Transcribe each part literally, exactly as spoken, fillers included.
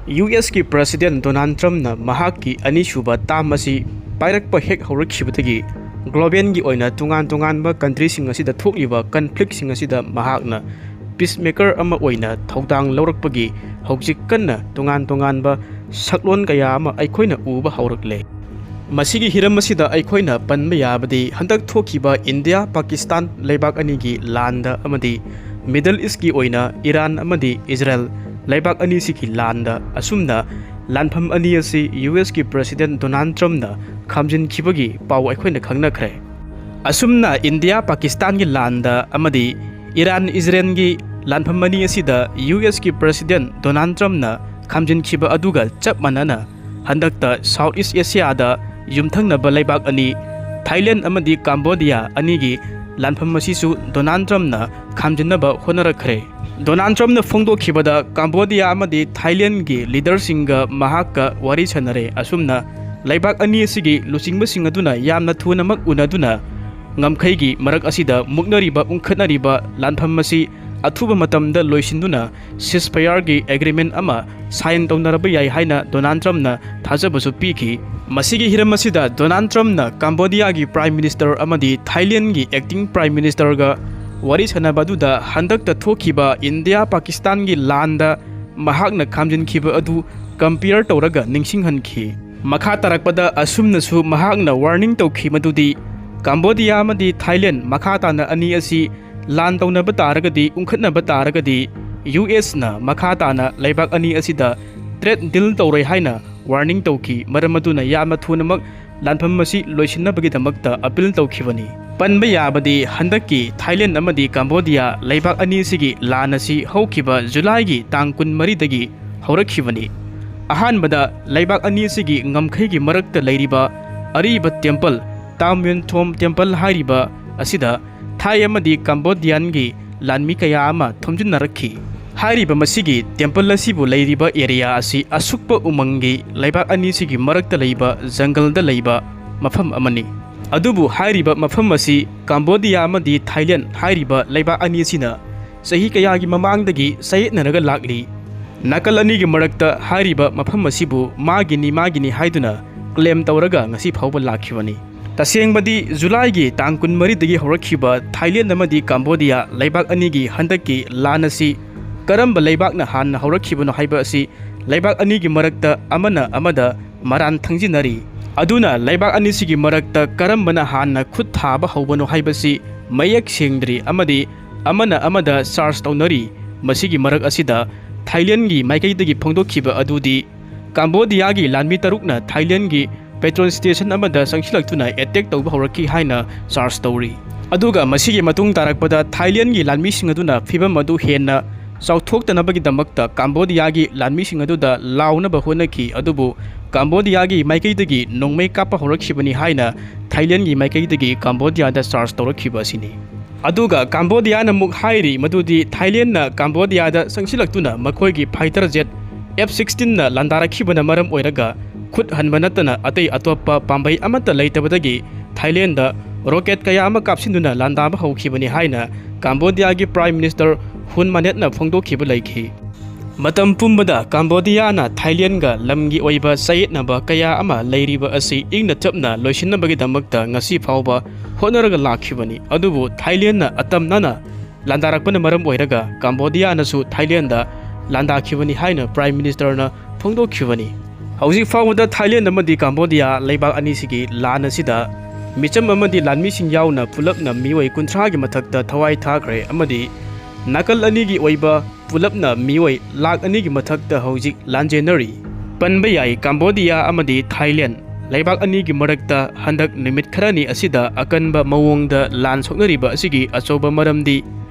U ꯑꯦꯁꯀꯤ president Donald ꯇ꯭ꯔꯝꯞꯅ ꯃꯍꯥꯛꯀꯤ ꯑꯅꯤꯁꯨꯕ ꯇꯥꯝ ꯑꯁꯤ ꯄꯥꯏꯔꯛꯄ ꯍꯦꯛ ꯍꯧꯔꯛꯈꯤꯕꯗꯒꯤ, ꯒ꯭ꯂꯣꯕꯦꯜꯒꯤ ꯑꯣꯏꯅ ꯇꯣꯉꯥꯟ ꯇꯣꯉꯥꯟꯕ ꯀꯟꯇ꯭ꯔꯤꯁꯤꯡ ꯑꯁꯤꯗ ꯊꯣꯛꯂꯤꯕ ꯀꯟꯐ꯭ꯂꯤꯛꯁꯤꯡ ꯑꯁꯤꯗ ꯃꯍꯥꯛꯅ ꯄꯤꯁꯃꯦꯀꯔ ꯑꯃ ꯑꯣꯏꯅ ꯊꯧꯗꯥꯡ ꯂꯧꯔꯛꯄꯒꯤ ꯍꯧꯖꯤꯛ ꯀꯟꯅ ꯇꯣꯉꯥꯟ ꯇꯣꯉꯥꯟꯕ ꯁꯛꯂꯣꯟ ꯀꯌꯥ ꯑꯃ ꯑꯩꯈꯣꯏꯅ ꯎꯕ ꯍꯧꯔꯛꯂꯦ꯫ ꯃꯁꯤꯒꯤ ꯍꯤꯔꯝ ꯑꯁꯤꯗ ꯑꯩꯈꯣꯏꯅ ꯄꯟꯕ ꯌꯥꯕꯗꯤ ꯍꯟꯗꯛ ꯊꯣꯛꯈꯤꯕ ꯏꯟꯗꯤꯌꯥ ꯄꯥꯀꯤꯁꯇꯥꯟ ꯂꯩꯕꯥꯛ ꯑꯅꯤꯒꯤ ꯂꯥꯟꯗ ꯑꯃꯗꯤ ꯃꯤꯗꯜ ꯏꯁꯀꯤ ꯑꯣꯏꯅ ꯏꯔꯥꯟ ꯑꯃꯗꯤ ꯏꯖꯔꯦꯜ ꯂꯩꯕꯥꯛ ꯑꯅꯤꯁꯤꯒꯤ ꯂꯥꯟꯗ ꯑꯁꯨꯝꯅ ꯂꯥꯟꯐꯝ ꯑꯅꯤ ꯑꯁꯤ ꯌꯨ ꯑꯦꯁꯀꯤ ꯄ꯭ꯔꯁꯤꯗꯦꯟ ꯗꯣꯅꯥꯜꯗ ꯇ꯭ꯔꯝꯞꯅ ꯈꯥꯝꯖꯤꯟꯈꯤꯕꯒꯤ ꯄꯥꯎ ꯑꯩꯈꯣꯏꯅ ꯈꯪꯅꯈ꯭ꯔꯦ꯫ ꯑꯁꯨꯝꯅ ꯏꯟꯗꯤꯌꯥ ꯄꯥꯀꯤꯁꯇꯥꯟꯒꯤ ꯂꯥꯟꯗ ꯑꯃꯗꯤ ꯏꯔꯥꯟ ꯏꯖꯔꯦꯜꯒꯤ ꯂꯥꯟꯐꯝ ꯑꯅꯤ ꯑꯁꯤꯗ ꯌꯨ ꯑꯦꯁꯀꯤ ꯄ꯭ꯔꯁꯤꯗꯦꯟ ꯗꯣꯅꯥꯜꯗ ꯇ꯭ꯔꯝꯞꯅ ꯈꯥꯝꯖꯤꯟꯈꯤꯕ ꯑꯗꯨꯒ ꯆꯞ ꯃꯥꯟꯅꯅ ꯍꯟꯗꯛꯇ ꯁꯥꯎꯠ ꯏꯁ ꯑꯦꯁꯤꯌꯥꯗ ꯌꯨꯝꯊꯪꯅꯕ ꯂꯩꯕꯥꯛ ꯑꯅꯤ, ꯊꯥꯏꯂꯦꯟ ꯑꯃꯗꯤ ꯀꯥꯝꯕꯣꯗꯤꯌꯥ ꯑꯅꯤꯒꯤ ꯂꯥꯟꯐꯝ ꯑꯁꯤꯁꯨ ꯗꯣꯅꯥꯜꯗ ꯇ꯭ꯔꯝꯞꯅ ꯈꯥꯝꯖꯤꯟꯅꯕ ꯍꯣꯠꯅꯔꯛꯈ꯭ꯔꯦ꯫ ꯗꯣꯅꯥꯜꯗ ꯇ꯭ꯔꯝꯞꯅ ꯐꯣꯡꯗꯣꯛꯈꯤꯕꯗ ꯀꯥꯝꯕꯣꯗꯤꯌꯥ ꯑꯃꯗꯤ ꯊꯥꯏꯂꯦꯟꯒꯤ ꯂꯤꯗꯔꯁꯤꯡꯒ ꯃꯍꯥꯛꯀ ꯋꯥꯔꯤ ꯁꯥꯟꯅꯔꯦ꯫ ꯑꯁꯨꯝꯅ ꯂꯩꯕꯥꯛ ꯑꯅꯤ ꯑꯁꯤꯒꯤ ꯂꯨꯆꯤꯡꯕꯁꯤꯡ ꯑꯗꯨꯅ ꯌꯥꯝꯅ ꯊꯨꯅꯃꯛ ꯎꯅꯗꯨꯅ ꯉꯝꯈꯩꯒꯤ ꯃꯔꯛ ꯑꯁꯤꯗ ꯃꯨꯛꯅꯔꯤꯕ ꯎꯪꯈꯠꯅꯔꯤꯕ ꯂꯥꯟꯐꯝ ꯑꯁꯤ ꯑꯊꯨꯕ ꯃꯇꯝꯗ ꯂꯣꯏꯁꯤꯟꯗꯨꯅ ꯁꯤꯁꯐꯌꯥꯔꯒꯤ ꯑꯦꯒ꯭ꯔꯤꯃꯦꯟ ꯑꯃ ꯁꯥꯏꯟ ꯇꯧꯅꯔꯕ ꯌꯥꯏ ꯍꯥꯏꯅ ꯗꯣꯅꯥꯜꯗ ꯇ꯭ꯔꯝꯞꯅ ꯊꯥꯖꯕꯁꯨ ꯄꯤꯈꯤ꯫ ꯃꯁꯤꯒꯤ ꯍꯤꯔꯝ ꯑꯁꯤꯗ ꯗꯣꯅꯥꯜꯗ ꯇ꯭ꯔꯝꯞꯅ ꯀꯥꯝꯕꯣꯗꯤꯌꯥꯒꯤ ꯄ꯭ꯔꯥꯏꯝ ꯃꯤꯅꯤꯁꯇꯔ ꯑꯃꯗꯤ ꯊꯥꯏꯂꯦꯟꯒꯤ ꯑꯦꯛꯇꯤꯡ ꯄ꯭ꯔꯥꯏꯝ ꯃꯤꯅꯤꯁꯇꯔꯒ ꯋꯥꯔꯤ ꯁꯥꯟꯅꯕ ꯑꯗꯨꯗ ꯍꯟꯗꯛꯇ ꯊꯣꯛꯈꯤꯕ ꯏꯟꯗꯤꯌꯥ ꯄꯥꯀꯤꯁꯇꯥꯟꯒꯤ ꯂꯥꯟꯗ ꯃꯍꯥꯛꯅ ꯈꯥꯝꯖꯤꯟꯈꯤꯕ ꯑꯗꯨ ꯀꯝꯄꯤꯌꯔ ꯇꯧꯔꯒ ꯅꯤꯡꯁꯤꯡꯍꯟꯈꯤ꯫ ꯃꯈꯥ ꯇꯥꯔꯛꯄꯗ ꯑꯁꯨꯝꯅꯁꯨ ꯃꯍꯥꯛꯅ ꯋꯥꯔꯅꯤꯡ ꯇꯧꯈꯤ ꯃꯗꯨꯗꯤ ꯀꯥꯝꯕꯣꯗꯤꯌꯥ ꯑꯃꯗꯤ ꯊꯥꯏꯂꯦꯟ ꯃꯈꯥ ꯇꯥꯅ ꯑꯅꯤ ꯑꯁꯤ ꯂꯥꯟ ꯇꯧꯅꯕ ꯇꯥꯔꯒꯗꯤ, ꯎꯪꯈꯠꯅꯕ ꯇꯥꯔꯒꯗꯤ ꯌꯨ ꯑꯦꯁꯅ ꯃꯈꯥ ꯇꯥꯅ ꯂꯩꯕꯥꯛ ꯑꯅꯤ ꯑꯁꯤꯗ ꯇ꯭ꯔꯦꯗ ꯗꯤꯜ ꯇꯧꯔꯣꯏ ꯍꯥꯏꯅ ꯋꯥꯔꯅꯤꯡ ꯇꯧꯈꯤ꯫ ꯃꯔꯝ ꯑꯗꯨꯅ ꯌꯥꯝꯅ ꯊꯨꯅꯃꯛ ꯂꯥꯟꯐꯝ ꯑꯁꯤ ꯂꯣꯏꯁꯤꯟꯅꯕꯒꯤꯗꯃꯛꯇ ꯑꯄꯤꯜ ꯇꯧꯈꯤꯕꯅꯤ꯫ ꯄꯟꯕ ꯌꯥꯕꯗꯤ ꯍꯟꯗꯛꯀꯤ ꯊꯥꯏꯂꯦꯟ ꯑꯃꯗꯤ ꯀꯥꯝꯕꯣꯗꯤꯌꯥ ꯂꯩꯕꯥꯛ ꯑꯅꯤꯁꯤꯒꯤ ꯂꯥꯟ ꯑꯁꯤ ꯍꯧꯈꯤꯕ ꯖꯨꯂꯥꯏꯒꯤ ꯇꯥꯡ ꯀꯨꯟꯃꯔꯤꯗꯒꯤ ꯍꯧꯔꯛꯈꯤꯕꯅꯤ꯫ ꯑꯍꯥꯟꯕꯗ ꯂꯩꯕꯥꯛ ꯑꯅꯤꯁꯤꯒꯤ ꯉꯝꯈꯩꯒꯤ ꯃꯔꯛꯇ ꯂꯩꯔꯤꯕ ꯑꯔꯤꯕ ꯇꯦꯝꯄꯜ, ꯇꯥꯝꯌꯨꯟꯊꯣꯝ ꯇꯦꯝꯄꯜ ꯍꯥꯏꯔꯤꯕ ꯑꯁꯤꯗ ꯊꯥꯏ ꯑꯃꯗꯤ ꯀꯝꯕꯣꯗꯤꯌꯥꯟꯒꯤ ꯂꯥꯟꯃꯤ ꯀꯌꯥ ꯑꯃ ꯊꯣꯝꯖꯤꯟꯅꯔꯛꯈꯤ꯫ ꯍꯥꯏꯔꯤꯕ ꯃꯁꯤꯒꯤ ꯇꯦꯝꯄꯜ ꯑꯁꯤꯕꯨ ꯂꯩꯔꯤꯕ ꯑꯦꯔꯤꯌꯥ ꯑꯁꯤ ꯑꯁꯨꯛꯄ ꯎꯃꯪꯒꯤ ꯂꯩꯕꯥꯛ ꯑꯅꯤꯁꯤꯒꯤ ꯃꯔꯛꯇ ꯂꯩꯕ ꯖꯪꯒꯜꯗ ꯂꯩꯕ ꯃꯐꯝ ꯑꯃꯅꯤ꯫ ꯑꯗꯨꯕꯨ ꯍꯥꯏꯔꯤꯕ ꯃꯐꯝ ꯑꯁꯤ ꯀꯝꯕꯣꯗꯤꯌꯥ ꯑꯃꯗꯤ ꯊꯥꯏꯂꯦꯟ ꯍꯥꯏꯔꯤꯕ ꯂꯩꯕꯥꯛ ꯑꯅꯤ ꯑꯁꯤꯅ ꯆꯍꯤ ꯀꯌꯥꯒꯤ ꯃꯃꯥꯡꯗꯒꯤ ꯆꯌꯦꯠꯅꯔꯒ ꯂꯥꯛꯂꯤ꯫ ꯅꯥꯀꯜ ꯑꯅꯤꯒꯤ ꯃꯔꯛꯇ ꯍꯥꯏꯔꯤꯕ ꯃꯐꯝ ꯑꯁꯤꯕꯨ ꯃꯥꯒꯤꯅꯤ ꯃꯥꯒꯤꯅꯤ ꯍꯥꯏꯗꯨꯅ ꯀ꯭ꯂꯦꯝ ꯇꯧꯔꯒ ꯉꯁꯤ ꯐꯥꯎꯕ ꯂꯥꯛꯈꯤꯕꯅꯤ꯫ ꯇꯁꯦꯡꯕꯗꯤ ꯖꯨꯂꯥꯏꯒꯤ ꯇꯥꯡ ꯀꯨꯟꯃꯔꯤꯗꯒꯤ ꯍꯧꯔꯛꯈꯤꯕ ꯊꯥꯏꯂꯦꯟ ꯑꯃꯗꯤ ꯀꯝꯕꯣꯗꯤꯌꯥ ꯂꯩꯕꯥꯛ ꯑꯅꯤꯒꯤ ꯍꯟꯗꯛꯀꯤ ꯂꯥꯟ ꯑꯁꯤ ꯀꯔꯝꯕ ꯂꯩꯕꯥꯛꯅ ꯍꯥꯟꯅ ꯍꯧꯔꯛꯈꯤꯕꯅꯣ ꯍꯥꯏꯕ ꯑꯁꯤ ꯂꯩꯕꯥꯛ ꯑꯅꯤꯒꯤ ꯃꯔꯛꯇ ꯑꯃꯅ ꯑꯃꯗ ꯃꯔꯥꯟ ꯊꯪꯖꯤꯟꯅꯔꯤ꯫ ꯑꯗꯨꯅ ꯂꯩꯕꯥꯛ ꯑꯅꯤꯁꯤꯒꯤ ꯃꯔꯛꯇ ꯀꯔꯝꯕꯅ ꯍꯥꯟꯅ ꯈꯨꯠ ꯊꯥꯕ ꯍꯧꯕꯅꯣ ꯍꯥꯏꯕꯁꯤ ꯃꯌꯦꯛ ꯁꯦꯡꯗ꯭ꯔꯤ ꯑꯃꯗꯤ ꯑꯃꯅ ꯑꯃꯗ ꯆꯥꯔꯖ ꯇꯧꯅꯔꯤ꯫ ꯃꯁꯤꯒꯤ ꯃꯔꯛ ꯑꯁꯤꯗ ꯊꯥꯏꯂꯦꯟꯒꯤ ꯃꯥꯏꯀꯩꯗꯒꯤ ꯐꯣꯡꯗꯣꯛꯈꯤꯕ ꯑꯗꯨꯗꯤ ꯀꯝꯕꯣꯗꯤꯌꯥꯒꯤ ꯂꯥꯟꯃꯤ ꯇꯔꯨꯛꯅ ꯊꯥꯏꯂꯦꯟꯒꯤ ꯄꯦꯇ꯭ꯔꯣꯜ ꯁ꯭ꯇꯦꯁꯟ ꯑꯃꯗ ꯆꯪꯁꯤꯜꯂꯛꯇꯨꯅ ꯑꯦꯇꯦꯛ ꯇꯧꯕ ꯍꯧꯔꯛꯈꯤ ꯍꯥꯏꯅ ꯆꯥꯔꯖ ꯇꯧꯔꯤ꯫ ꯑꯗꯨꯒ ꯃꯁꯤꯒꯤ ꯃꯇꯨꯡ ꯇꯥꯔꯛꯄꯗ ꯊꯥꯏꯂꯦꯟꯒꯤ ꯂꯥꯟꯃꯤꯁꯤꯡ ꯑꯗꯨꯅ ꯐꯤꯚꯝ ꯑꯗꯨ ꯍꯦꯟꯅ ꯆꯥꯎꯊꯣꯛꯇꯅꯕꯒꯤꯗꯃꯛꯇ ꯀꯝꯕꯣꯗꯤꯌꯥꯒꯤ ꯂꯥꯟꯃꯤꯁꯤꯡ ꯑꯗꯨꯗ ꯂꯥꯎꯅꯕ ꯍꯣꯠꯅꯈꯤ, ꯑꯗꯨꯕꯨ ꯀꯝꯕꯣꯗꯤꯌꯥꯒꯤ ꯃꯥꯏꯀꯩꯗꯒꯤ ꯅꯣꯡꯃꯩ ꯀꯥꯞꯄ ꯍꯧꯔꯛꯈꯤꯕꯅꯤ ꯍꯥꯏꯅ ꯊꯥꯏꯂꯦꯟꯒꯤ ꯃꯥꯏꯀꯩꯗꯒꯤ ꯀꯝꯕꯣꯗꯤꯌꯥꯗ ꯆꯥꯔꯖ ꯇꯧꯔꯛꯈꯤꯕ ꯑꯁꯤꯅꯤ꯫ ꯑꯗꯨꯒ ꯀꯝꯕꯣꯗꯤꯌꯥꯅ ꯑꯃꯨꯛ ꯍꯥꯏꯔꯤ ꯃꯗꯨꯗꯤ ꯊꯥꯏꯂꯦꯟꯅ ꯀꯝꯕꯣꯗꯤꯌꯥꯗ ꯆꯪꯁꯤꯜꯂꯛꯇꯨꯅ ꯃꯈꯣꯏꯒꯤ ꯐꯥꯏꯇꯔ ꯖꯦꯠ ꯑꯦꯐ ꯁꯤꯛꯁꯇꯤꯟꯅ ꯂꯥꯟꯗꯥꯔꯛꯈꯤꯕꯅ ꯃꯔꯝ ꯑꯣꯏꯔꯒ ꯈꯨꯠ ꯍꯟꯕ ꯅꯠꯇꯅ ꯑꯇꯩ ꯑꯇꯣꯞꯄ ꯄꯥꯝꯕꯩ ꯑꯃꯠꯇ ꯂꯩꯇꯕꯗꯒꯤ ꯊꯥꯏꯂꯦꯟꯗ ꯔꯣꯀꯦꯠ ꯀꯌꯥ ꯑꯃ ꯀꯥꯞꯁꯤꯟꯗꯨꯅ ꯂꯥꯟꯗꯥꯕ ꯍꯧꯈꯤꯕꯅꯤ ꯍꯥꯏꯅ ꯀꯝꯕꯣꯗꯤꯌꯥꯒꯤ ꯄ꯭ꯔꯥꯏꯝ ꯃꯤꯅꯤꯁꯇꯔ ꯍꯨꯟ ꯃꯥꯅꯦꯠꯅ ꯐꯣꯡꯗꯣꯛꯈꯤꯕ ꯂꯩꯈꯤ꯫ ꯃꯇꯝ ꯄꯨꯝꯕꯗ ꯀꯝꯕꯣꯗꯤꯌꯥꯅ ꯊꯥꯏꯂꯦꯟꯒ ꯂꯝꯒꯤ ꯑꯣꯏꯕ ꯆꯌꯦꯠꯅꯕ ꯀꯌꯥ ꯑꯃ ꯂꯩꯔꯤꯕ ꯑꯁꯤ ꯏꯪꯅ ꯇꯞꯅ ꯂꯣꯏꯁꯤꯟꯅꯕꯒꯤꯗꯃꯛꯇ ꯉꯁꯤ ꯐꯥꯎꯕ ꯍꯣꯠꯅꯔꯒ ꯂꯥꯛꯈꯤꯕꯅꯤ꯫ ꯑꯗꯨꯕꯨ ꯊꯥꯏꯂꯦꯟꯅ ꯑꯇꯝꯅꯅ ꯂꯥꯟꯗꯥꯔꯛꯄꯅ ꯃꯔꯝ ꯑꯣꯏꯔꯒ ꯀꯝꯕꯣꯗꯤꯌꯥꯅꯁꯨ ꯊꯥꯏꯂꯦꯟꯗ ꯂꯥꯟꯗꯥꯈꯤꯕꯅꯤ ꯍꯥꯏꯅ ꯄ꯭ꯔꯥꯏꯝ ꯃꯤꯅꯤꯁꯇꯔꯅ ꯐꯣꯡꯗꯣꯛꯈꯤꯕꯅꯤ꯫ ꯍꯧꯖꯤꯛ ꯐꯥꯎꯕꯗ ꯊꯥꯏꯂꯦꯟ ꯑꯃꯗꯤ ꯀꯝꯕꯣꯗꯤꯌꯥ ꯂꯩꯕꯥꯛ ꯑꯅꯤꯁꯤꯒꯤ ꯂꯥꯟ ꯑꯁꯤꯗ ꯃꯤꯆꯝ ꯑꯃꯗꯤ ꯂꯥꯟꯃꯤꯁꯤꯡ ꯌꯥꯎꯅ ꯄꯨꯂꯞꯅ ꯃꯤꯑꯣꯏ ꯀꯨꯟꯊ꯭ꯔꯥꯒꯤ ꯃꯊꯛꯇ ꯊꯋꯥꯏ ꯊꯥꯈ꯭ꯔꯦ ꯑꯃꯗꯤ ꯅꯥꯀꯜ ꯑꯅꯤꯒꯤ ꯑꯣꯏꯕ ꯄꯨꯂꯞꯅ ꯃꯤꯑꯣꯏ ꯂꯥꯈ ꯑꯅꯤꯒꯤ ꯃꯊꯛꯇ ꯍꯧꯖꯤꯛ ꯂꯥꯟꯖꯦꯟꯅꯔꯤ꯫ ꯄꯟꯕ ꯌꯥꯏ, ꯀꯝꯕꯣꯗꯤꯌꯥ ꯑꯃꯗꯤ ꯊꯥꯏꯂꯦꯟ ꯂꯩꯕꯥꯛ ꯑꯅꯤꯒꯤ ꯃꯔꯛꯇ ꯍꯟꯗꯛ ꯅꯨꯃꯤꯠ ꯈꯔꯅꯤ ꯑꯁꯤꯗ ꯑꯀꯟꯕ ꯃꯑꯣꯡꯗ ꯂꯥꯟ ꯁꯣꯛꯅꯔꯤꯕ ꯑꯁꯤꯒꯤ ꯑꯆꯧꯕ ꯃꯔꯝꯗꯤ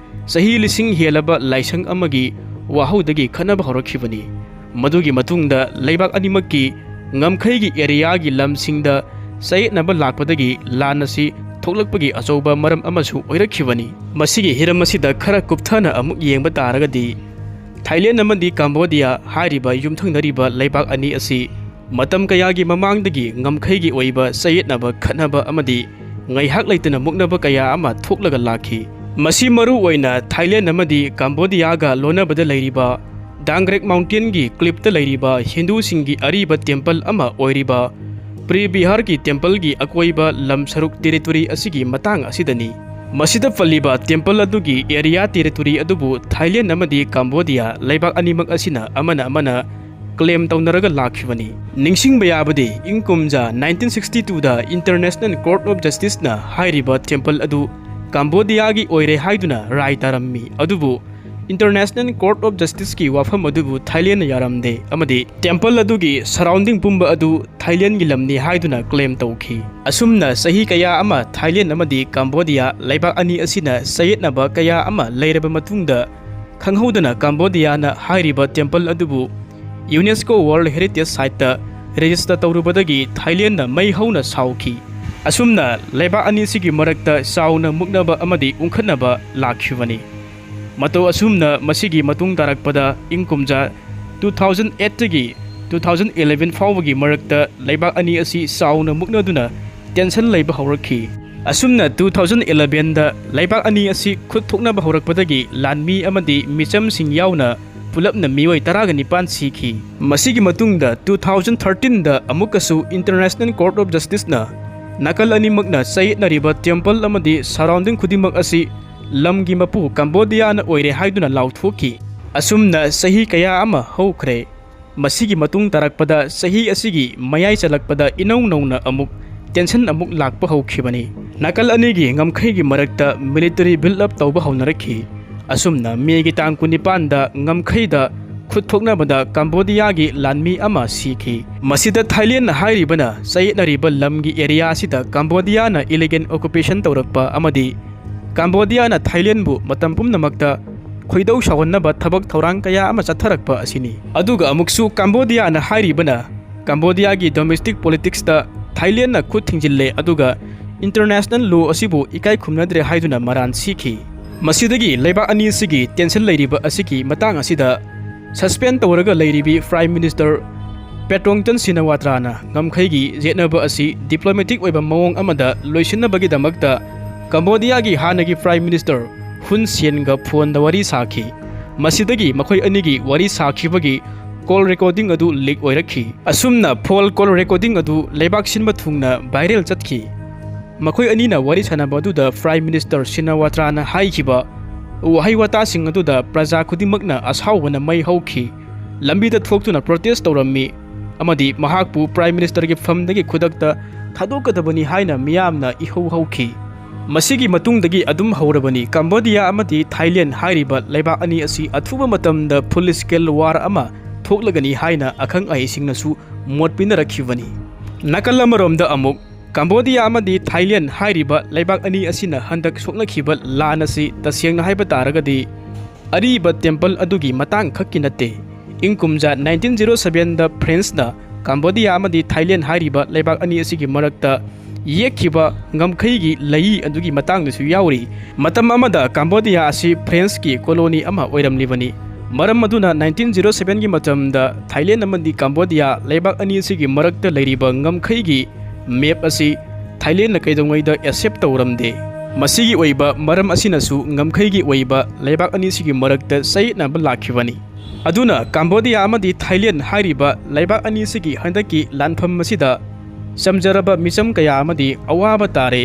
ꯆꯍꯤ ꯂꯤꯁꯤꯡ ꯍꯦꯜꯂꯕ ꯂꯥꯏꯁꯪ ꯑꯃꯒꯤ ꯋꯥꯍꯧꯗꯒꯤ ꯈꯠꯅꯕ ꯍꯧꯔꯛꯈꯤꯕꯅꯤ꯫ ꯃꯗꯨꯒꯤ ꯃꯇꯨꯡꯗ ꯂꯩꯕꯥꯛ ꯑꯅꯤꯃꯛꯀꯤ ꯉꯝꯈꯩꯒꯤ ꯑꯦꯔꯤꯌꯥꯒꯤ ꯂꯝꯁꯤꯡꯗ ꯆꯌꯦꯠꯅꯕ ꯂꯥꯛꯄꯗꯒꯤ ꯂꯥꯟ ꯑꯁꯤ ꯊꯣꯛꯂꯛꯄꯒꯤ ꯑꯆꯧꯕ ꯃꯔꯝ ꯑꯃꯁꯨ ꯑꯣꯏꯔꯛꯈꯤꯕꯅꯤ꯫ ꯃꯁꯤꯒꯤ ꯍꯤꯔꯝ ꯑꯁꯤꯗ ꯈꯔ ꯀꯨꯞꯊꯅ ꯑꯃꯨꯛ ꯌꯦꯡꯕ ꯇꯥꯔꯒꯗꯤ, ꯊꯥꯏꯂꯦꯟ ꯑꯃꯗꯤ ꯀꯝꯕꯣꯗꯤꯌꯥ ꯍꯥꯏꯔꯤꯕ ꯌꯨꯝꯊꯪꯅꯔꯤꯕ ꯂꯩꯕꯥꯛ ꯑꯅꯤ ꯑꯁꯤ ꯃꯇꯝ ꯀꯌꯥꯒꯤ ꯃꯃꯥꯡꯗꯒꯤ ꯉꯝꯈꯩꯒꯤ ꯑꯣꯏꯕ ꯆꯌꯦꯠꯅꯕ, ꯈꯠꯅꯕ ꯑꯃꯗꯤ ꯉꯥꯏꯍꯥꯛ ꯂꯩꯇꯅ ꯃꯨꯛꯅꯕ ꯀꯌꯥ ꯑꯃ ꯊꯣꯛꯂꯒ ꯂꯥꯛꯈꯤ꯫ ꯃꯁꯤ ꯃꯔꯨ ꯑꯣꯏꯅ ꯊꯥꯏꯂꯦꯟ ꯑꯃꯗꯤ ꯀꯝꯕꯣꯗꯤꯌꯥꯒ ꯂꯣꯟꯅꯕꯗ ꯂꯩꯔꯤꯕ ꯗꯥꯡꯒ꯭ꯔꯦꯛ ꯃꯥꯎꯟꯇꯦꯟꯒꯤ ꯀ꯭ꯂꯤꯞꯇ ꯂꯩꯔꯤꯕ ꯍꯤꯟꯗꯨꯁꯤꯡꯒꯤ ꯑꯔꯤꯕ ꯇꯦꯝꯄꯜ ꯑꯃ ꯑꯣꯏꯔꯤꯕ ꯄ꯭ꯔꯤ ꯕꯤꯍꯥꯔꯒꯤ ꯇꯦꯝꯄꯜꯒꯤ ꯑꯀꯣꯏꯕ ꯂꯝ ꯁꯔꯨꯛ ꯇꯦꯔꯤꯇꯣꯔꯤ ꯑꯁꯤꯒꯤ ꯃꯇꯥꯡ ꯑꯁꯤꯗꯅꯤ꯫ ꯃꯁꯤꯗ ꯄꯜꯂꯤꯕ ꯇꯦꯝꯄꯜ ꯑꯗꯨꯒꯤ ꯑꯦꯔꯤꯌꯥ ꯇꯦꯔꯤꯇꯣꯔꯤ ꯑꯗꯨꯕꯨ ꯊꯥꯏꯂꯦꯟ ꯑꯃꯗꯤ ꯀꯝꯕꯣꯗꯤꯌꯥ ꯂꯩꯕꯥꯛ ꯑꯅꯤꯃꯛ ꯑꯁꯤꯅ ꯑꯃꯅ ꯑꯃꯅ ꯀ꯭ꯂꯦꯝ ꯇꯧꯅꯔꯒ ꯂꯥꯛꯈꯤꯕꯅꯤ꯫ ꯅꯤꯡꯁꯤꯡꯕ ꯌꯥꯕꯗꯤ, ꯏꯪ ꯀꯨꯝꯖꯥ ꯅꯥꯏꯟꯇꯤꯟ ꯁꯤꯛꯁꯇꯤ ꯇꯨꯗ ꯏꯟꯇꯔꯅꯦꯁꯅꯦꯜ ꯀꯣꯔꯠ ꯑꯣꯐ ꯖꯁꯇꯤꯁꯅ ꯍꯥꯏꯔꯤꯕ ꯇꯦꯝꯄꯜ ꯑꯗꯨ ꯀꯝꯕꯣꯗꯤꯌꯥꯒꯤ ꯑꯣꯏꯔꯦ ꯍꯥꯏꯗꯨꯅ ꯔꯥꯏ ꯇꯥꯔꯝꯃꯤ꯫ ꯑꯗꯨꯕꯨ ꯏꯟꯇꯔꯅꯦꯁꯅꯦꯜ ꯀꯣꯔꯠ ꯑꯣꯐ ꯖꯁꯇꯤꯁꯀꯤ ꯋꯥꯐꯝ ꯑꯗꯨꯕꯨ ꯊꯥꯏꯂꯦꯟꯅ ꯌꯥꯔꯝꯗꯦ ꯑꯃꯗꯤ ꯇꯦꯝꯄꯜ ꯑꯗꯨꯒꯤ ꯁꯔꯥꯎꯟꯗꯤꯡ ꯄꯨꯝꯕ ꯑꯗꯨ ꯊꯥꯏꯂꯦꯟꯒꯤ ꯂꯝꯅꯤ ꯍꯥꯏꯗꯨꯅ ꯀ꯭ꯂꯦꯝ ꯇꯧꯈꯤ꯫ ꯑꯁꯨꯝꯅ ꯆꯍꯤ ꯀꯌꯥ ꯑꯃ ꯊꯥꯏꯂꯦꯟ ꯑꯃꯗꯤ ꯀꯝꯕꯣꯗꯤꯌꯥ ꯂꯩꯕꯥꯛ ꯑꯅꯤ ꯑꯁꯤꯅ ꯆꯌꯦꯠꯅꯕ ꯀꯌꯥ ꯑꯃ ꯂꯩꯔꯕ ꯃꯇꯨꯡꯗ, ꯈꯪꯍꯧꯗꯅ ꯀꯝꯕꯣꯗꯤꯌꯥꯅ ꯍꯥꯏꯔꯤꯕ ꯇꯦꯝꯄꯜ ꯑꯗꯨꯕꯨ ꯌꯨꯅꯦꯁꯀꯣ ꯋꯥꯔꯜꯗ ꯍꯦꯔꯤꯇꯦꯖ ꯁꯥꯏꯠꯇ ꯔꯦꯖꯤꯁꯇꯔ ꯇꯧꯔꯨꯕꯗꯒꯤ ꯊꯥꯏꯂꯦꯟꯅ ꯃꯩ ꯍꯧꯅ ꯁꯥꯎꯈꯤ꯫ ꯑꯁꯨꯝꯅ ꯂꯩꯕꯥꯛ ꯑꯅꯤꯁꯤꯒꯤ ꯃꯔꯛꯇ ꯆꯥꯎꯅ ꯃꯨꯛꯅꯕ ꯑꯃꯗꯤ ꯎꯪꯈꯠꯅꯕ ꯂꯥꯛꯈꯤꯕꯅꯤ꯫ ꯃꯇꯧ ꯑꯁꯨꯝꯅ ꯃꯁꯤꯒꯤ ꯃꯇꯨꯡ ꯇꯥꯔꯛꯄꯗ ꯏꯪ ꯀꯨꯝꯖꯥ ꯇꯨ ꯊꯥꯎꯖꯟ ꯑꯦꯠꯇꯒꯤ ꯇꯨ ꯊꯥꯎꯖꯟ ꯏꯂꯦꯚꯦꯟ ꯐꯥꯎꯕꯒꯤ ꯃꯔꯛꯇ ꯂꯩꯕꯥꯛ ꯑꯅꯤ ꯑꯁꯤ ꯆꯥꯎꯅ ꯃꯨꯛꯅꯗꯨꯅ ꯇꯦꯟꯁꯟ ꯂꯩꯕ ꯍꯧꯔꯛꯈꯤ꯫ ꯑꯁꯨꯝꯅ ꯇꯨ ꯊꯥꯎꯖꯟ ꯏꯂꯦꯚꯦꯟꯗ ꯂꯩꯕꯥꯛ ꯑꯅꯤ ꯑꯁꯤ ꯈꯨꯠ ꯊꯣꯛꯅꯕ ꯍꯧꯔꯛꯄꯗꯒꯤ ꯂꯥꯟꯃꯤ ꯑꯃꯗꯤ ꯃꯤꯆꯝꯁꯤꯡ ꯌꯥꯎꯅ ꯄꯨꯂꯞꯅ ꯃꯤꯑꯣꯏ ꯇꯔꯥꯒ ꯅꯤꯄꯥꯟ ꯁꯤꯈꯤ꯫ ꯃꯁꯤꯒꯤ ꯃꯇꯨꯡꯗ ꯇꯨ ꯊꯥꯎꯖꯟ ꯊꯥꯔꯇꯤꯟꯗ ꯑꯃꯨꯛꯀꯁꯨ ꯏꯟꯇꯔꯅꯦꯁꯅꯦꯜ ꯀꯣꯔꯠ ꯑꯣꯐ ꯖꯁꯇꯤꯁꯅ ꯅꯥꯀꯜ ꯑꯅꯤꯃꯛꯅ ꯆꯌꯦꯠꯅꯔꯤꯕ ꯇꯦꯝꯄꯜ ꯑꯃꯗꯤ ꯁꯔꯥꯎꯟꯗꯤꯡ ꯈꯨꯗꯤꯡꯃꯛ ꯑꯁꯤ ꯂꯝꯒꯤ ꯃꯄꯨ ꯀꯝꯕꯣꯗꯤꯌꯥꯅ ꯑꯣꯏꯔꯦ ꯍꯥꯏꯗꯨꯅ ꯂꯥꯎꯊꯣꯛꯈꯤ꯫ ꯑꯁꯨꯝꯅ ꯆꯍꯤ ꯀꯌꯥ ꯑꯃ ꯍꯧꯈ꯭ꯔꯦ꯫ ꯃꯁꯤꯒꯤ ꯃꯇꯨꯡ ꯇꯥꯔꯛꯄꯗ ꯆꯍꯤ ꯑꯁꯤꯒꯤ ꯃꯌꯥꯏ ꯆꯜꯂꯛꯄꯗ ꯏꯅꯧ ꯅꯧꯅ ꯑꯃꯨꯛ ꯇꯦꯟꯁꯟ ꯑꯃꯨꯛ ꯂꯥꯛꯄ ꯍꯧꯈꯤꯕꯅꯤ꯫ ꯅꯥꯀꯜ ꯑꯅꯤꯒꯤ ꯉꯝꯈꯩꯒꯤ ꯃꯔꯛꯇ ꯃꯤꯂꯤꯇꯔꯤ ꯕꯤꯜꯗ ꯑꯞ ꯇꯧꯕ ꯍꯧꯅꯔꯛꯈꯤ꯫ ꯑꯁꯨꯝꯅ ꯃꯦꯒꯤ ꯇꯥꯡ ꯀꯨꯟꯅꯤꯄꯥꯟꯗ ꯉꯝꯈꯩꯗ ꯈꯨꯠ ꯊꯣꯛꯅꯕꯗ ꯀꯝꯕꯣꯗꯤꯌꯥꯒꯤ ꯂꯥꯟꯃꯤ ꯑꯃ ꯁꯤꯈꯤ꯫ ꯃꯁꯤꯗ ꯊꯥꯏꯂꯦꯟꯅ ꯍꯥꯏꯔꯤꯕꯅ ꯆꯌꯦꯠꯅꯔꯤꯕ ꯂꯝꯒꯤ ꯑꯦꯔꯤꯌꯥ ꯑꯁꯤꯗ ꯀꯝꯕꯣꯗꯤꯌꯥꯅ ꯏꯂꯤꯒꯦꯜ ꯑꯣꯀꯨꯄꯦꯁꯟ ꯇꯧꯔꯛꯄ ꯑꯃꯗꯤ ꯀꯝꯕꯣꯗꯤꯌꯥꯅ ꯊꯥꯏꯂꯦꯟꯕꯨ ꯃꯇꯝ ꯄꯨꯝꯅꯃꯛꯇ ꯈꯣꯏꯗꯧ ꯁꯥꯎꯍꯟꯅꯕ ꯊꯕꯛ ꯊꯧꯔꯥꯡ ꯀꯌꯥ ꯑꯃ ꯆꯠꯊꯔꯛꯄ ꯑꯁꯤꯅꯤ꯫ ꯑꯗꯨꯒ ꯑꯃꯨꯛꯁꯨ ꯀꯝꯕꯣꯗꯤꯌꯥꯅ ꯍꯥꯏꯔꯤꯕꯅ ꯀꯝꯕꯣꯗꯤꯌꯥꯒꯤ ꯗꯣꯃꯦꯁꯇꯤꯛ ꯄꯣꯂꯤꯇꯤꯛꯁꯇ ꯊꯥꯏꯂꯦꯟꯅ ꯈꯨꯠ ꯊꯤꯡꯖꯤꯜꯂꯦ ꯑꯗꯨꯒ ꯏꯟꯇꯔꯅꯦꯁꯅꯦꯜ ꯂꯣ ꯑꯁꯤꯕꯨ ꯏꯀꯥꯏ ꯈꯨꯝꯅꯗ꯭ꯔꯦ ꯍꯥꯏꯗꯨꯅ ꯃꯔꯥꯟ ꯁꯤꯈꯤ꯫ ꯃꯁꯤꯗꯒꯤ ꯂꯩꯕꯥꯛ ꯑꯅꯤ ꯑꯁꯤꯒꯤ ꯇꯦꯟꯁꯟ ꯂꯩꯔꯤꯕ ꯑꯁꯤꯒꯤ ꯃꯇꯥꯡ ꯑꯁꯤꯗ ꯁꯁꯄꯦꯟ ꯇꯧꯔꯒ ꯂꯩꯔꯤꯕꯤ ꯄ꯭ꯔꯥꯏꯝ ꯃꯤꯅꯤꯁꯇꯔ ꯄꯦꯇꯣꯡꯇꯟ ꯁꯤꯅꯋꯥꯇ꯭ꯔꯥꯅ ꯉꯝꯈꯩꯒꯤ ꯌꯦꯠꯅꯕ ꯑꯁꯤ ꯗꯤꯄ꯭ꯂꯣꯃꯦꯇꯤꯛ ꯑꯣꯏꯕ ꯃꯑꯣꯡ ꯑꯃꯗ ꯂꯣꯏꯁꯤꯟꯅꯕꯒꯤꯗꯃꯛꯇ ꯀꯝꯕꯣꯗꯤꯌꯥꯒꯤ ꯍꯥꯟꯅꯒꯤ ꯄ꯭ꯔꯥꯏꯝ ꯃꯤꯅꯤꯁꯇꯔ ꯍꯨꯟ ꯁꯦꯟꯒ ꯐꯣꯟꯗ ꯋꯥꯔꯤ ꯁꯥꯈꯤ꯫ ꯃꯁꯤꯗꯒꯤ ꯃꯈꯣꯏ ꯑꯅꯤꯒꯤ ꯋꯥꯔꯤ ꯁꯥꯈꯤꯕꯒꯤ ꯀꯣꯜ ꯔꯦꯀꯣꯔꯗꯤꯡ ꯑꯗꯨ ꯂꯤꯛ ꯑꯣꯏꯔꯛꯈꯤ꯫ ꯑꯁꯨꯝꯅ ꯐꯣꯟ ꯀꯣꯜ ꯔꯦꯀꯣꯔꯗꯤꯡ ꯑꯗꯨ ꯂꯩꯕꯥꯛ ꯁꯤꯟꯕ ꯊꯨꯡꯅ ꯚꯥꯏꯔꯦꯜ ꯆꯠꯈꯤ꯫ ꯃꯈꯣꯏ ꯑꯅꯤꯅ ꯋꯥꯔꯤ ꯁꯥꯟꯅꯕ ꯑꯗꯨꯗ ꯄ꯭ꯔꯥꯏꯝ ꯃꯤꯅꯤꯁꯇꯔ ꯁꯤꯅꯋꯥꯇ꯭ꯔꯥꯅ ꯍꯥꯏꯈꯤꯕ ꯋꯥꯍꯩ ꯋꯥꯇꯥꯁꯤꯡ ꯑꯗꯨꯗ ꯄ꯭ꯔꯖꯥ ꯈꯨꯗꯤꯡꯃꯛꯅ ꯑꯁꯥꯎꯕꯅ ꯃꯩ ꯍꯧꯈꯤ꯫ ꯂꯝꯕꯤꯗ ꯊꯣꯛꯇꯨꯅ ꯄ꯭ꯔꯣꯇꯦꯁ ꯇꯧꯔꯝꯃꯤ ꯑꯃꯗꯤ ꯃꯍꯥꯛꯄꯨ ꯄ꯭ꯔꯥꯏꯝ ꯃꯤꯅꯤꯁꯇꯔꯒꯤ ꯐꯝꯗꯒꯤ ꯈꯨꯗꯛꯇ ꯊꯥꯗꯣꯛꯀꯗꯕꯅꯤ ꯍꯥꯏꯅ ꯃꯤꯌꯥꯝꯅ ꯏꯍꯧ ꯍꯧꯈꯤ꯫ ꯃꯁꯤꯒꯤ ꯃꯇꯨꯡꯗꯒꯤ ꯑꯗꯨꯝ ꯍꯧꯔꯕꯅꯤ꯫ ꯀꯝꯕꯣꯗꯤꯌꯥ ꯑꯃꯗꯤ ꯊꯥꯏꯂꯦꯟ ꯍꯥꯏꯔꯤꯕ ꯂꯩꯕꯥꯛ ꯑꯅꯤ ꯑꯁꯤ ꯑꯊꯨꯕ ꯃꯇꯝꯗ ꯐꯨꯜ ꯁ꯭ꯀꯦꯜ ꯋꯥꯔ ꯑꯃ ꯊꯣꯛꯂꯒꯅꯤ ꯍꯥꯏꯅ ꯑꯈꯪ ꯑꯍꯩꯁꯤꯡꯅꯁꯨ ꯃꯣꯠ ꯄꯤꯅꯔꯛꯈꯤꯕꯅꯤ꯫ ꯅꯥꯀꯜ ꯑꯃꯔꯣꯝꯗ ꯑꯃꯨꯛ ꯀꯝꯕꯣꯗꯤꯌꯥ ꯑꯃꯗꯤ ꯊꯥꯏꯂꯦꯟ ꯍꯥꯏꯔꯤꯕ ꯂꯩꯕꯥꯛ ꯑꯅꯤ ꯑꯁꯤꯅ ꯍꯟꯗꯛ ꯁꯣꯛꯅꯈꯤꯕ ꯂꯥꯟ ꯑꯁꯤ ꯇꯁꯦꯡꯅ ꯍꯥꯏꯕ ꯇꯥꯔꯒꯗꯤ ꯑꯔꯤꯕ ꯇꯦꯝꯄꯜ ꯑꯗꯨꯒꯤ ꯃꯇꯥꯡ ꯈꯛꯀꯤ ꯅꯠꯇꯦ꯫ ꯏꯪ ꯀꯨꯝꯖꯥ ꯅꯥꯏꯟꯇꯤꯟ ꯖꯤꯔꯣ ꯁꯕꯦꯟꯗ ꯐ꯭ꯔꯦꯟꯁꯅ ꯀꯝꯕꯣꯗꯤꯌꯥ ꯑꯃꯗꯤ ꯊꯥꯏꯂꯦꯟ ꯍꯥꯏꯔꯤꯕ ꯂꯩꯕꯥꯛ ꯑꯅꯤ ꯑꯁꯤꯒꯤ ꯃꯔꯛꯇ ꯌꯦꯛꯈꯤꯕ ꯉꯝꯈꯩꯒꯤ ꯂꯩ ꯑꯗꯨꯒꯤ ꯃꯇꯥꯡꯗꯁꯨ ꯌꯥꯎꯔꯤ꯫ ꯃꯇꯝ ꯑꯃꯗ ꯀꯝꯕꯣꯗꯤꯌꯥ ꯑꯁꯤ ꯐ꯭ꯔꯦꯟꯁꯀꯤ ꯀꯣꯂꯣꯅꯤ ꯑꯃ ꯑꯣꯏꯔꯝꯂꯤꯕꯅꯤ꯫ ꯃꯔꯝ ꯑꯗꯨꯅ ꯅꯥꯏꯟꯇꯤꯟ ꯖꯤꯔꯣ ꯁꯕꯦꯟꯒꯤ ꯃꯇꯝꯗ ꯊꯥꯏꯂꯦꯟ ꯑꯃꯗꯤ ꯀꯝꯕꯣꯗꯤꯌꯥ ꯂꯩꯕꯥꯛ ꯑꯅꯤ ꯑꯁꯤꯒꯤ ꯃꯔꯛꯇ ꯂꯩꯔꯤꯕ ꯉꯝꯈꯩꯒꯤ ꯃꯦꯞ ꯑꯁꯤ ꯊꯥꯏꯂꯦꯟꯅ ꯀꯩꯗꯧꯉꯩꯗ ꯑꯦꯛꯁꯦꯞ ꯇꯧꯔꯝꯗꯦ꯫ ꯃꯁꯤꯒꯤ ꯑꯣꯏꯕ ꯃꯔꯝ ꯑꯁꯤꯅꯁꯨ ꯉꯝꯈꯩꯒꯤ ꯑꯣꯏꯕ ꯂꯩꯕꯥꯛ ꯑꯅꯤꯁꯤꯒꯤ ꯃꯔꯛꯇ ꯆꯌꯦꯠꯅꯕ ꯂꯥꯛꯈꯤꯕꯅꯤ꯫ ꯑꯗꯨꯅ ꯀꯝꯕꯣꯗꯤꯌꯥ ꯑꯃꯗꯤ ꯊꯥꯏꯂꯦꯟ ꯍꯥꯏꯔꯤꯕ ꯂꯩꯕꯥꯛ ꯑꯅꯤꯁꯤꯒꯤ ꯍꯟꯗꯛꯀꯤ ꯂꯥꯟꯐꯝ ꯑꯁꯤꯗ ꯆꯝꯖꯔꯕ ꯃꯤꯆꯝ ꯀꯌꯥ ꯑꯃꯗꯤ ꯑꯋꯥꯕ ꯇꯥꯔꯦ꯫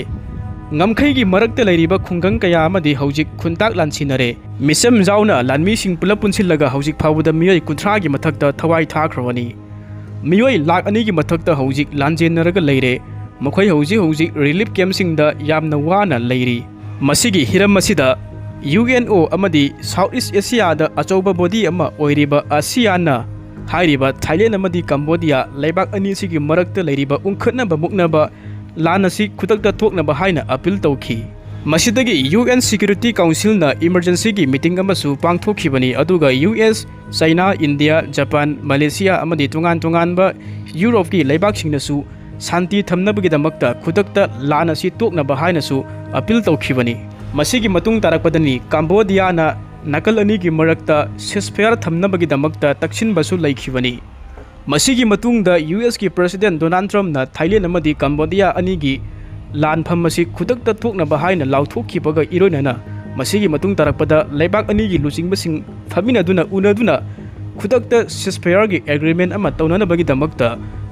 ꯉꯝꯈꯩꯒꯤ ꯃꯔꯛꯇ ꯂꯩꯔꯤꯕ ꯈꯨꯡꯒꯪ ꯀꯌꯥ ꯑꯃꯗꯤ ꯍꯧꯖꯤꯛ ꯈꯨꯟꯇꯥꯛ ꯂꯥꯟꯁꯤꯟꯅꯔꯦ꯫ ꯃꯤꯆꯝ ꯌꯥꯎꯅ ꯂꯥꯟꯃꯤꯁꯤꯡ ꯄꯨꯂꯞ ꯄꯨꯟꯁꯤꯜꯂꯒ ꯍꯧꯖꯤꯛ ꯐꯥꯎꯕꯗ ꯃꯤꯑꯣꯏ ꯀꯨꯟꯊ꯭ꯔꯥꯒꯤ ꯃꯊꯛꯇ ꯊꯋꯥꯏ ꯊꯥꯈ꯭ꯔꯕꯅꯤ꯫ ꯃꯤꯑꯣꯏ ꯂꯥꯈ ꯑꯅꯤꯒꯤ ꯃꯊꯛꯇ ꯍꯧꯖꯤꯛ ꯂꯥꯟꯖꯦꯟꯅꯔꯒ ꯂꯩꯔꯦ꯫ ꯃꯈꯣꯏ ꯍꯧꯖꯤꯛ ꯍꯧꯖꯤꯛ ꯔꯤꯂꯤꯐ ꯀꯦꯝꯞꯁꯤꯡꯗ ꯌꯥꯝꯅ ꯋꯥꯅ ꯂꯩꯔꯤ꯫ ꯃꯁꯤꯒꯤ ꯍꯤꯔꯝ ꯑꯁꯤꯗ ꯌꯨ ꯑꯦꯟ ꯑꯣ ꯑꯃꯗꯤ ꯁꯥꯎꯠ ꯏꯁ ꯑꯦꯁꯤꯌꯥꯗ ꯑꯆꯧꯕ ꯕꯣꯗꯤ ꯑꯃ ꯑꯣꯏꯔꯤꯕ ꯑꯁꯤꯌꯥꯟꯅ ꯍꯥꯏꯔꯤꯕ ꯊꯥꯏꯂꯦꯟ ꯑꯃꯗꯤ ꯀꯝꯕꯣꯗꯤꯌꯥ ꯂꯩꯕꯥꯛ ꯑꯅꯤꯁꯤꯒꯤ ꯃꯔꯛꯇ ꯂꯩꯔꯤꯕ ꯎꯪꯈꯠꯅꯕ ꯃꯨꯛꯅꯕ ꯂꯥꯟ ꯑꯁꯤ ꯈꯨꯗꯛꯇ ꯊꯣꯛꯅꯕ ꯍꯥꯏꯅ ꯑꯄꯤꯜ ꯇꯧꯈꯤ꯫ ꯃꯁꯤꯗꯒꯤ ꯌꯨ ꯑꯦꯟ ꯁꯦꯀ꯭ꯌꯨꯔꯤꯇꯤ ꯀꯥꯎꯟꯁꯤꯜꯅ ꯏꯃꯔꯖꯦꯟꯁꯤꯒꯤ ꯃꯤꯇꯤꯡ ꯑꯃꯁꯨ ꯄꯥꯡꯊꯣꯛꯈꯤꯕꯅꯤ, ꯑꯗꯨꯒ ꯌꯨ ꯑꯦꯁ, ꯆꯩꯅꯥ, ꯏꯟꯗꯤꯌꯥ, ꯖꯄꯥꯟ, ꯃꯂꯦꯁꯤꯌꯥ ꯑꯃꯗꯤ ꯇꯣꯉꯥꯟ ꯇꯣꯉꯥꯟꯕ ꯌꯨꯔꯣꯞꯀꯤ ꯂꯩꯕꯥꯛꯁꯤꯡꯅꯁꯨ ꯁꯥꯟꯇꯤ ꯊꯝꯅꯕꯒꯤꯗꯃꯛꯇ ꯈꯨꯗꯛꯇ ꯂꯥꯟ ꯑꯁꯤ ꯇꯣꯛꯅꯕ ꯍꯥꯏꯅꯁꯨ ꯑꯄꯤꯜ ꯇꯧꯈꯤꯕꯅꯤ꯫ ꯃꯁꯤꯒꯤ ꯃꯇꯨꯡ ꯇꯥꯔꯛꯄꯗꯅꯤ ꯀꯝꯕꯣꯗꯤꯌꯥꯅ ꯅꯥꯀꯜ ꯑꯅꯤꯒꯤ ꯃꯔꯛꯇ ꯁꯤꯁꯐꯌꯥꯔ ꯊꯝꯅꯕꯒꯤꯗꯃꯛꯇ ꯇꯛꯁꯤꯟꯕꯁꯨ ꯂꯩꯈꯤꯕꯅꯤ꯫ ꯃꯁꯤꯒꯤ ꯃꯇꯨꯡꯗ ꯌꯨ ꯑꯦꯁꯀꯤ ꯄ꯭ꯔꯦꯁꯤꯗꯦꯟ ꯗꯣꯅꯥꯜꯗ ꯇ꯭ꯔꯝꯞꯅ ꯊꯥꯏꯂꯦꯟ ꯑꯃꯗꯤ ꯀꯝꯕꯣꯗꯤꯌꯥ ꯑꯅꯤꯒꯤ ꯂꯥꯟꯐꯝ ꯑꯁꯤ ꯈꯨꯗꯛꯇ ꯊꯣꯛꯅꯕ ꯍꯥꯏꯅ ꯂꯥꯎꯊꯣꯛꯈꯤꯕꯒ ꯏꯔꯣꯏꯅꯅ ꯃꯁꯤꯒꯤ ꯃꯇꯨꯡ ꯇꯥꯔꯛꯄꯗ ꯂꯩꯕꯥꯛ ꯑꯅꯤꯒꯤ ꯂꯨꯆꯤꯡꯕꯁꯤꯡ ꯐꯝꯃꯤꯟꯅꯗꯨꯅ ꯎꯅꯗꯨꯅ ꯈꯨꯗꯛꯇ ceasefire ꯒꯤ agreement ꯑꯃ ꯇꯧꯅꯅꯕꯒꯤꯗꯃꯛꯇ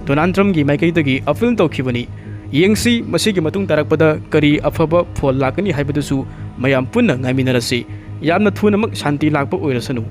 ꯗꯣꯅꯥꯜꯗ ꯇ꯭ꯔꯝꯞꯀꯤ ꯃꯥꯏꯀꯩꯗꯒꯤ appeal ꯇꯧꯈꯤꯕꯅꯤ꯫ ꯌꯦꯡꯁꯤ, ꯃꯁꯤꯒꯤ ꯃꯇꯨꯡ ꯇꯥꯔꯛꯄꯗ ꯀꯔꯤ ꯑꯐꯕ ꯐꯣꯜ ꯂꯥꯛꯀꯅꯤ ꯍꯥꯏꯕꯗꯨꯁꯨ ꯃꯌꯥꯝ ꯄꯨꯟꯅ ꯉꯥꯏꯃꯤꯟꯅꯔꯁꯤ꯫ ꯌꯥꯝꯅ ꯊꯨꯅꯃꯛ ꯁꯥꯟꯇꯤ ꯂꯥꯛꯄ ꯑꯣꯏꯔꯁꯅꯨ꯫